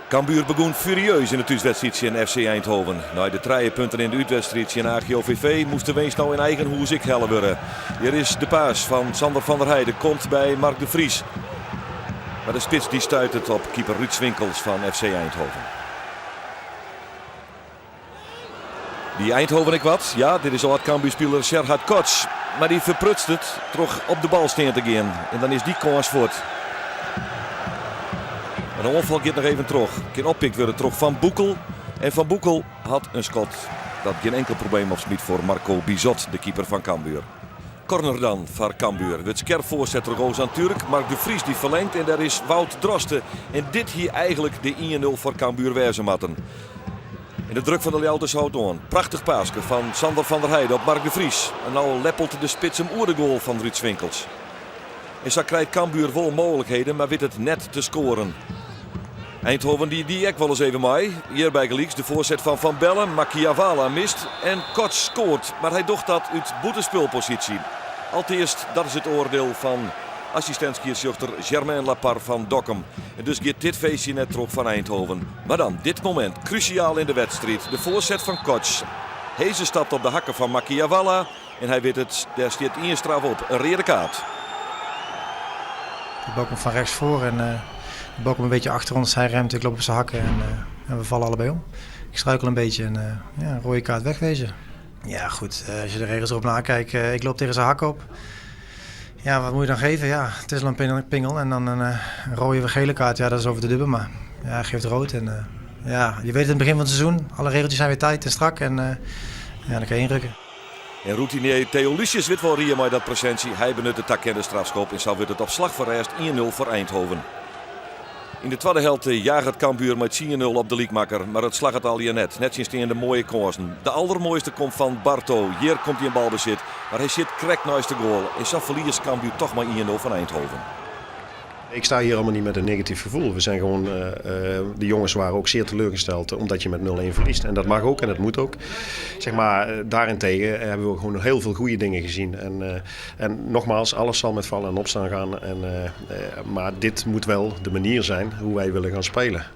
Cambuur begûn furieus yn de thúswedstriid tsjin FC Eindhoven. Nei de trije punten yn de útwedstriid tsjin AGOVV moast de winst no yn eigen hûs ek helle wurde. Hjir is de pass fan Sander van der Heide, komt by Mark de Vries. Mar de spits dy stuitet op keeper Ruud Swinkels fan FC Eindhoven. Die Eindhoven ek wat? Ja, dit is âld-Cambuurspiler Serhat Koç. Mar dy ferprutst it troch op de bal stean te gean. En dan is dy kâns fuort. Mar de oanfal giet noch even troch. Kin oppikt wurde troch Van Boekel. En Van Boekel hat in skot dat gjin enkel probleem opsmyt foar Marco Bizot, de keeper fan Cambuur. Corner dan foar Cambuur. Wurdt skerp foarset troch Ozan Türk. Mark de Vries dy ferlengt en dêr is Wout Droste. En dit hie eigentlik de 1-0 foar Cambuur wêze moatten. En de druk fan de Ljouwerters hâldt oan. Prachtich paaske fan Sander van der Heide op Mark de Vries. En no leppelt de spits him oer de goal fan Ruud Swinkels. En sa krijt Cambuur wol mooglikheden, mar wit it net te skoaren. Eindhoven die die ek wolris even mei. Hjir bygelyks de foarset fan Van Bellen, Makiavala mist en Koç skoart. Mar hy docht dat út bûtenspulposysje. Alteast, dat is it oardiel fan assistint-skiedsrjochter Germain Lapar fan Dokkum. En dus giet dit feestje net troch foar Eindhoven. Mar dan dit momint, krúsjaal yn de wedstriid. De foarset fan Koç. Heze stapt op de hakken fan Makiavala en hy wit it, dêr stiet ien straf op, in reade kaart. De bal komt van rechts voor en de bal komt een beetje achter ons. Hij remt, ik loop op zijn hakken en we vallen allebei om. Ik struikel een beetje en ja, een rode kaart wegwezen. Ja goed, als je de regels erop nakijkt, ik loop tegen zijn hak op. Ja, wat moet je dan geven? Ja, het is al een pingel en dan een rode of gele kaart, ja, dat is over de dubbel. Maar ja, hij geeft rood en ja, je weet het in het begin van het seizoen, alle regeltjes zijn weer tight en strak en ja, dan kan je inrukken. En routinier Theo Lucius wit wol rie mei dat presintsje. Hy benut de takende strafskop en sa wurdt it op slach fan rêst 1-0 foar Eindhoven. Yn de twadde helte jaget Cambuur mei 10-0 op de lykmakker, mar it slagget allegear net, nettsjinsteande moaie kânsen. De aldermoaiste komt fan Barto. Hjir komt hy yn balbesit, mar hy sjit krekt neist de goal en sa ferliest Cambuur toch mei 1-0 fan Eindhoven. Ik sta hier allemaal niet met een negatief gevoel. We zijn gewoon, de jongens waren ook zeer teleurgesteld omdat je met 0-1 verliest. En dat mag ook en dat moet ook. Zeg maar, daarentegen hebben we gewoon heel veel goede dingen gezien. En, en nogmaals, alles zal met vallen en opstaan gaan. En, maar dit moet wel de manier zijn hoe wij willen gaan spelen.